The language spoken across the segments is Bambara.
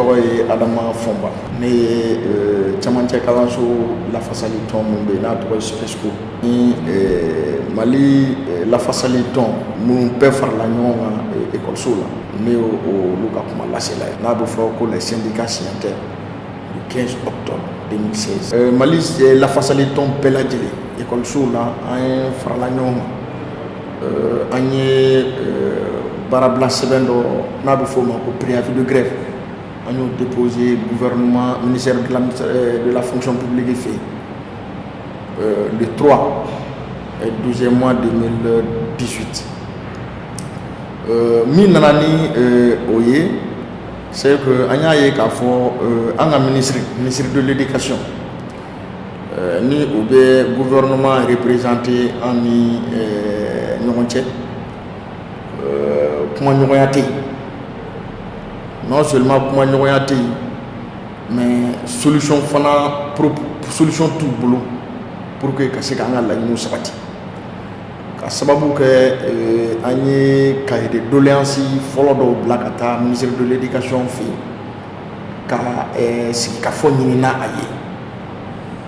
Tɔgɔ ye Adama Fɔnba. Ne ye camancɛ kalanso lafasali tɔn min bɛ yen, n'a tɔgɔ ye SUPESCO, ni Mali lafasali tɔn minnu bɛɛ farala ɲɔgɔn kan ekɔlisow la, ne ye olu ka kuma lasela ye, n'a bɛ fɔ ko les syndicats signataires du 15 octobre 2016. Mali lafasali tɔn bɛɛ lajɛlen ekɔlisow la, an ye farala ɲɔgɔn kan, an ye baarabila sɛbɛn dɔ, n'a bɛ fɔ o ma ko préavis de grève, an y'o déposé gouvernement, ministère de la fonction publique fɛ yen le 3 12e mois 2018. Min nana ni o ye, c'est que an y'a ye k'a fɔ an ka ministre de l'éducation, ni o bɛ gouvernement représenté an ni ɲɔgɔn cɛ, kumaɲɔgɔnya tɛ yen. Non seulement kumaɲɔgɔnya tɛ yen, mais solution fana, solution t'u bolo pour que ka se k'an ka laɲiniw sabati. Ka sababu kɛ, an ye cahier de doléance fɔlɔ dɔw bila ka taa ministre de l'éducation fɛ yen, ka sigikafɔ ɲini n'a a ye,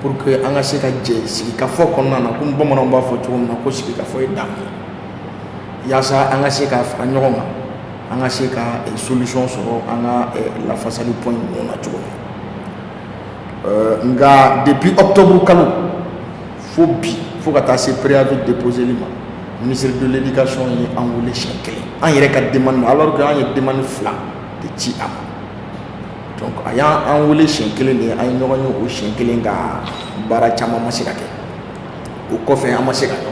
pour que an ka se ka jɛ sigikafɔ kɔnɔna na, komi bamananw b'a fɔ cogo min na ko sigikafɔ ye damu ye, yaasa an ka se ka fara ɲɔgɔn kan, an ka se ka solution sɔrɔ an ka lafasali point ninnu na cogo min na. Nka depuis octobre kalo fo bi, fo ka taa se préavis déposé ma, ministre de l'éducation ye an wele siɲɛ kelen an yɛrɛ ka demande na, alors que an ye demande fila de ci a ma. Donc a y'an wele siɲɛ kelen de, an ye ɲɔgɔn ye o siɲɛ kelen, ka baara caman ma se ka kɛ. O kɔfɛ, an ma se ka ɲɔgɔn ye.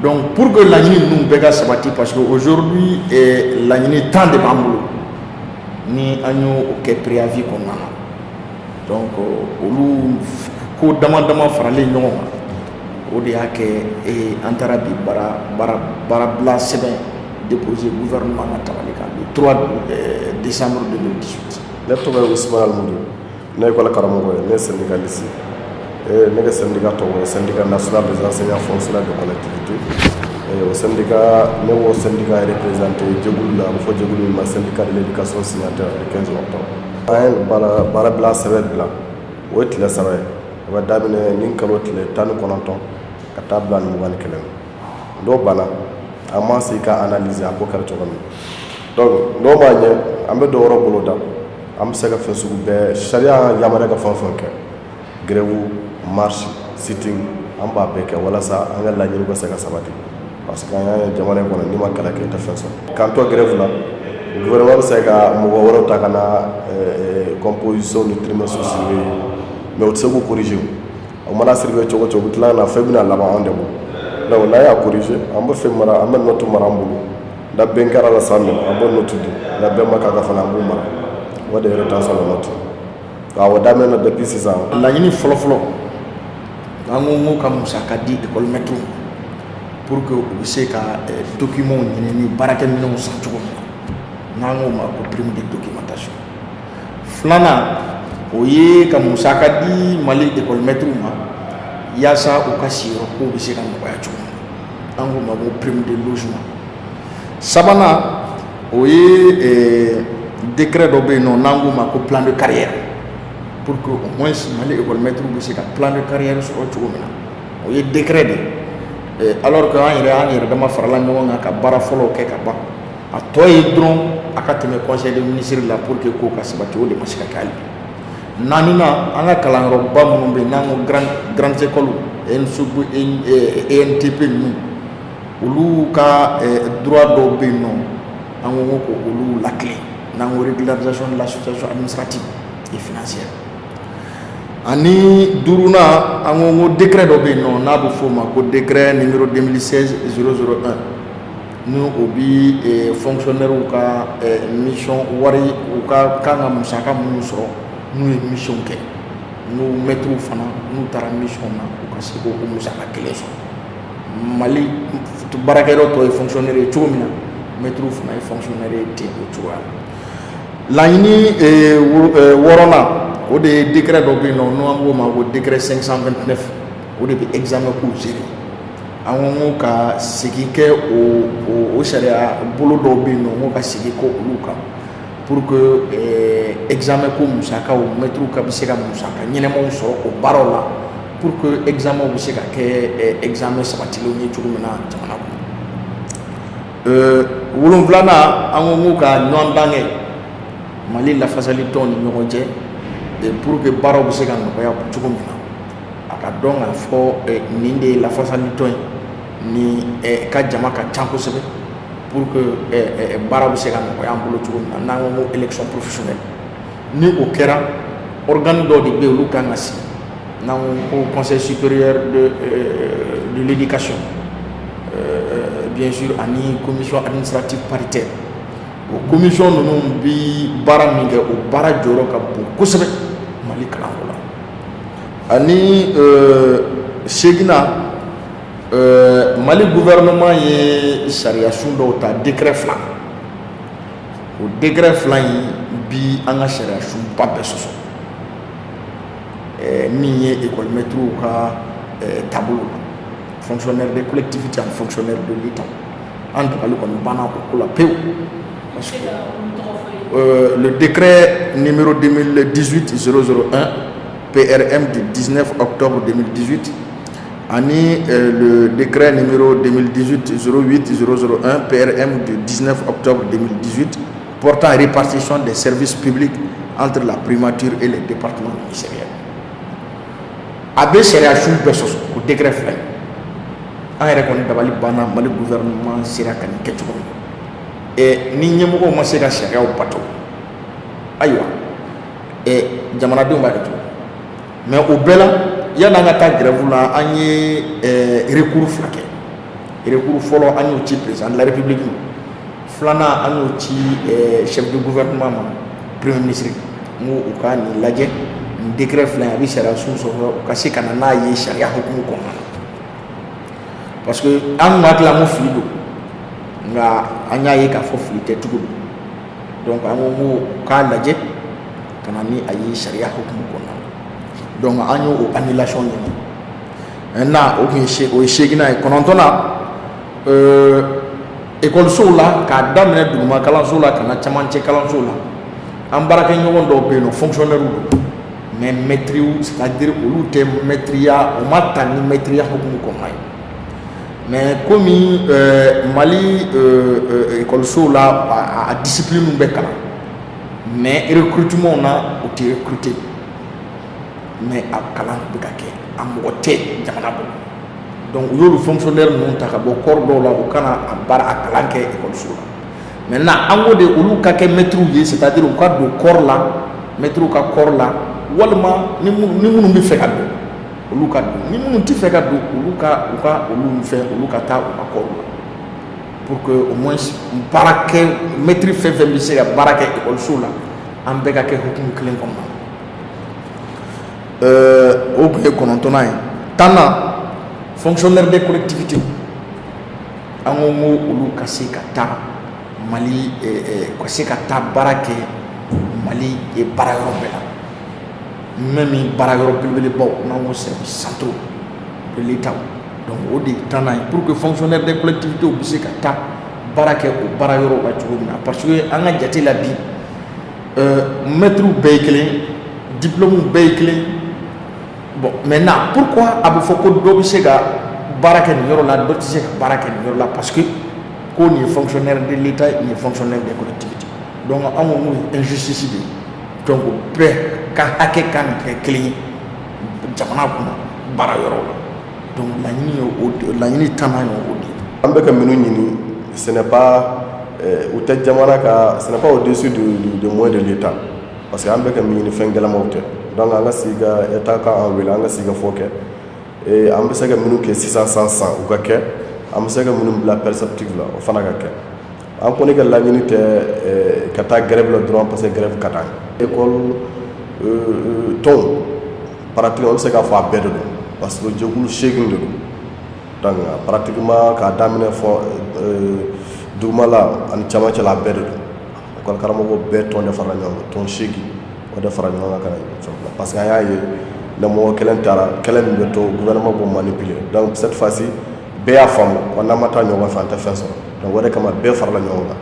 Donc pour que laɲini ninnu bɛɛ ka sabati, parce que aujourd'hui laɲini 10 de b'an bolo, ni an y'o kɛ préavis kɔnɔna na, donc olu ko dama dama faralen ɲɔgɔn kan, o de y'a kɛ an taara bi baarabila sɛbɛn déposé gouvernement ka tabali kan le 3 décembre 2018. Ne tɔgɔ ye Usumani Alimudu, ne ye école karamɔgɔ ye, ne ye syndicaliste ye. Ne ka syndicat tɔgɔ ye Syndicat national des enseignants fonctionnaires de collectivité. O syndicat, ne b'o syndicat représenté jɛkulu la, a bɛ fɔ jɛkulu min ma Syndicat de l'éducation signataire le 15 octobre. An ye baarabila sɛbɛn bila, o ye tile 3 ye, o bɛ daminɛ nin kalo tile 19 ka taa bila ni 21. N'o banna, an m'an sigi ka analyser a ko kɛra cogo min. Donc n'o ma ɲɛ, an bɛ dɔ wɛrɛ bolo da. An bɛ se ka fɛn sugu bɛɛ, sariya yamaruya ka fɛn o fɛn kɛ, grève, marche, sit-in, an b'a bɛɛ kɛ walasa an ka laɲiniw ka se ka sabati, parce que an y'a ye jamana in kɔnɔ, n'i ma kalan kɛ, i tɛ fɛn sɔrɔ. K'an to grève la, gouvernement bɛ se ka mɔgɔ wɛrɛw ta ka na composition ni trimestre surveiller, mais u tɛ se k'u corriger. O mana surveiller cogo o cogo, u bɛ tila ka na fɛn bɛna laban anw de bolo. Donc n'an y'a corriger, an bɛ fɛn mara, an bɛ note mara an bolo. Na bɛn kɛra la san min, an b'o note di. Na bɛn ma k'a kan fana, an b'o mara. O de ye rétention de note. Awɔ, daminɛ na depuis sisan. Laɲini fɔlɔ-fɔlɔ, an ko ka musaka di école maître ma pour que u bɛ se ka documents ɲini ni baarakɛminɛnw san cogo min na, n'an k'o ma ko prime de documentation. Filanan, o ye ka musaka di Mali école maître ma, yaasa u ka sigiyɔrɔ kow bɛ se ka nɔgɔya cogo min na, an k'o ma ko prime de logement. Sabanan, o ye décret dɔ bɛ yen nɔ, n'an k'o ma ko plan de carrière, pour que au moins Mali école maître bɛ se ka plan de carrière sɔrɔ cogo min na. O ye décret de ye, alors que an yɛrɛ dama farala ɲɔgɔn kan ka baara fɔlɔw kɛ ka ban. A tɔ ye dɔrɔn a ka tɛmɛ conseil des ministres la pour que kow ka sabati. O de ma se ka kɛ hali bi. Naaninan, an ka kalanyɔrɔba minnu bɛ yen, n'an ko grandes écoles, ENSUP, ENTP ninnu, olu ka droit dɔw bɛ yen nɔ, an ko ko olu latilen, n'an ko régularisation de la situation administrative et financière. Ani duurunan, an ko décret dɔ bɛ yen nɔ, n'a bɛ f'o ma ko décret numéro 2016 001, ni o bi fonctionnaire ka mission wari, u ka kan ka musaka minnu sɔrɔ n'u ye mission kɛ, n'u maîtres fana n'u taara mission na, u ka se k'o musaka kelen sɔrɔ. Mali baarakɛyɔrɔ tɔ ye fonctionnaire ye cogo min na, maîtres fana ye fonctionnaire ye ten o cogoya la. Laɲini wɔɔrɔnan, o de ye décret dɔ bɛ yen nɔ, n'an k'o ma ko décret 529, o de bɛ examen kow gérer. An ko ka segin kɛ o sariya bolo dɔw bɛ yen nɔ, n ko ka segin kɛ olu kan. pour que examen ko musakaw, mɛtiriw ka bɛ se ka musaka ɲɛnɛmaw sɔrɔ o baaraw la, pour que examen bɛ se ka kɛ examen sabatilenw ye cogo min na jamana kɔnɔ. Wolonfilanan, an ko ka ɲɔgɔndan kɛ Mali lafasali tɔn ni ɲɔgɔn cɛ pour que baaraw bɛ se ka nɔgɔya cogo min na, a ka dɔn k'a fɔ nin de ye lafasali tɔn ye, nin ka jama ka ca kosɛbɛ, pour que baara bɛ se ka nɔgɔya an bolo cogo min na, n'an ko élection professionnelle. Ni o kɛra, organe dɔw de bɛ yen, olu kan ka sigi, n'an ko conseil supérieur de l'éducation, bien sûr, ani commission administrative paritaire. O commission ninnu bi baara min kɛ, o baara jɔyɔrɔ ka bon kosɛbɛ Mali kalanko la. Ani seginna, Mali gouvernement ye sariya sun dɔw ta, décret fila. O décret fila in bi an ka sariya sunba bɛɛ sɔsɔ, min ye école maîtres ka taabolo la, fonctionnaire de collectivité ani fonctionnaire de l'État. An dabali kɔni banna o ko la pewu, parce que le décret numéro 2018-001 PRM du 19 octobre 2018 ani le décret numéro 2018-08-001 PRM du 19 octobre 2018 portant répartition des services publics entre la primature et les départements ministériels. A bɛ sariya sun bɛɛ sɔsɔ, o décret fila in. An yɛrɛ kɔni dabali banna, Mali gouvernement sera ka nin kɛ cogo min. Ni ɲɛmɔgɔw ma se ka sariyaw bato, ayiwa, jamanadenw b'a kɛ cogo. Mais o bɛɛ la, yan'an ka taa grève la, an ye recours fila kɛ. Recours fɔlɔ, an y'o ci président de la République ma. Filanan, an y'o ci chef de gouvernement ma, premier ministre. N ko u ka nin lajɛ, nin décret fila in, a bɛ sariya sun sɔrɔ, u ka se ka na n'a ye sariya hukumu kɔnɔna na, parce que an kun hakili la ko fili don, nka an y'a ye k'a fɔ fili tɛ tugun. Donc an ko u k'a lajɛ ka na ni a ye sariya hukumu kɔnɔna na. Donc an y'o annulation ɲini. Maintenant, o tun ye, o ye seeginnan ye. Kɔnɔntɔnnan, ekɔlisow la, k'a daminɛ duguma kalanso la ka na camancɛ kalanso la, an baarakɛɲɔgɔn dɔw bɛ yen nɔ, fonctionnaire don, mais maîtres, c'est à dire olu tɛ maîtriya, o ma ta ni maîtriya hukumu kɔnɔna ye. Mais komi Mali ekɔlisow la, a discipline bɛ kalan, mais recrutement na, o tɛ recruter, mais a kalan bɛ ka kɛ, a mɔgɔ tɛ jamana bolo. Donc u y'olu fonctionnaire ninnu ta ka bɔ corps dɔw la, u kana a baara, a kalan kɛ ekɔliso la. Maintenant, an ko de olu ka kɛ maîtres ye, c'est à dire u ka don corps la, maîtres ka corps la, walima ni minnu bɛ fɛ ka don, olu ka don, ni minnu tɛ fɛ ka don, olu ka u ka olu fɛn, olu ka taa u ka corps la, pour que au moins baara kɛ maître fɛn fɛn bɛ se ka baara kɛ ekɔliso la, an bɛɛ ka kɛ hukumu kelen kɔnɔna na. O tun ye kɔnɔntɔnnan ye. 10nan, fonctionnaire des collectivités, an ko olu ka se ka taa Mali, ka se ka taa baara kɛ Mali baara yɔrɔ bɛɛ la, même baara yɔrɔ belebelebaw, n'an ko services centraux de l'État. Donc o de ye 10nan ye, pour que fonctionnaire des collectivités bɛ se ka taa baara kɛ o baara yɔrɔw la cogo min na, parce que an ka jate la bi, maîtres bɛɛ ye kelen, diplôme bɛɛ ye kelen. Bon, maintenant, pourquoi a bɛ fɔ ko dɔ bɛ se ka baara kɛ nin yɔrɔ la, dɔ tɛ se ka baara kɛ nin yɔrɔ la? Parce que ko nin ye fonctionnaire de l'État, nin ye fonctionnaire des collectivités. Donc an ko k'o ye injustice de ye. Donc bɛɛ ka hakɛ kan ka kɛ kelen ye jamana kɔnɔ baara yɔrɔ la. Donc laɲini ye o, laɲini 10nan ye o de ye. An bɛ ka minnu ɲini, ce n'est pas u tɛ jamana ka, ce n'est pas au-dessus de moyens de l'État, parce que an bɛ ka min ɲini, fɛn gɛlɛnmaw tɛ. Donc an ka sigi ka État ka an wele, an ka sigi ka fɔ kɛ, et an bɛ se ka minnu kɛ sisan san san, u ka kɛ, an bɛ se ka minnu bila perspective la, o fana ka kɛ. An kɔni ka laɲini tɛ ka taa grève la dɔrɔn parce que grève ka d'an ye. École tɔnw, pratiquement an bɛ se k'a fɔ a bɛɛ de don, parce que jɛkulu 8 de don. Donc pratiquement, k'a daminɛ fɔ dugumala ani camancɛ la, a bɛɛ de don. École karamɔgɔ bɛɛ tɔn de farala ɲɔgɔn kan, tɔn 8, o de fara ɲɔgɔn kan ka na fɛn bila, parce que an y'a ye ni mɔgɔ kelen taara, kɛlɛ min bɛ to, gouvernement b'o manipuler. Donc cette fois ci, bɛɛ y'a faamu wa, n'an ma taa ɲɔgɔn fɛ, an tɛ fɛn sɔrɔ. Donc o de kama, bɛɛ farala ɲɔgɔn kan.